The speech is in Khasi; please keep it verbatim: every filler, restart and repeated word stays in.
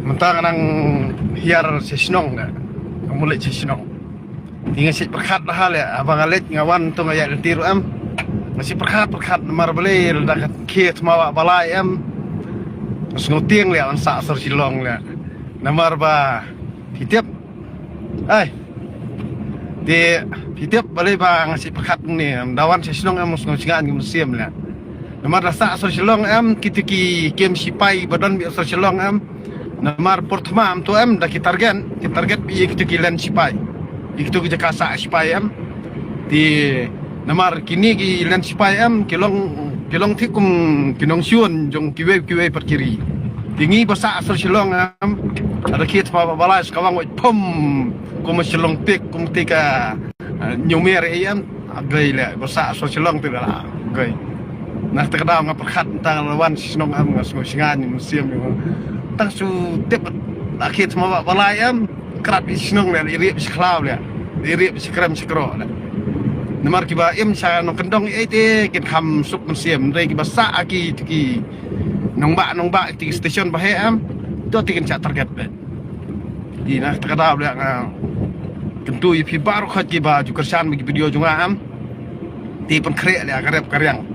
Mynta nga nang hiar sha shnong, nga mut leit sha shnong. Te nga shu pyrkhat bha leh, haba nga leit nga wan to nga ïaid lynti ruh em. Nga shu pyrkhat pyrkhat namar balei lada ka khie thma wah balai em. Nga sngewtieng leh wan sah sor Shillong leh. Namar ba phi tip. Ai. Te phi tip balei ba nga shu pyrkhat ne, da wan sha shnong em, nga sngewsyngan ki mynsiem leh. Namar da sah sor Shillong em, kito ki kem shipai ba don beit sor Shillong em. Namar por thma em to em, da ki target, ki target beit ïa kito ki len shipai. Ïa kito ki jaka sah shipai em. Te namar kine ki len shipai em, ki long, ki long thik kum ki nongshun jong kiwei kiwei pat ki ri. Te ngi ba sah sor Shillong em, lada khie thma wah balai sa ka wan wait pom kum Shillong Peak, kum te ka, eh, Hynñiewmer ei em. Gai leh, ba sah sor Shillong te la gai. Na kata ka daw nga pyrkhat tang la wan sha shnong em, nga sngewsyngan mynsiem. Tang shu tip, lada khie thma wah balai em, krad beit sha shnong leh, i rieh beit sha khlaw leh, i rieh beit sha krem sha kroh leh. Namar kiba im sha nongkyndong ei te kin kham suk mynsiem, hynrei kiba sah ha ki, ki nongbah nongbah, ki station ba heh em, to te kin shah target beit. Te na kata ka daw leh nga kyntu ïa phi baroh khoit kiba ju kyrshan bad ki video jong nga em. Te pynkhreh leh ka rep ka riang.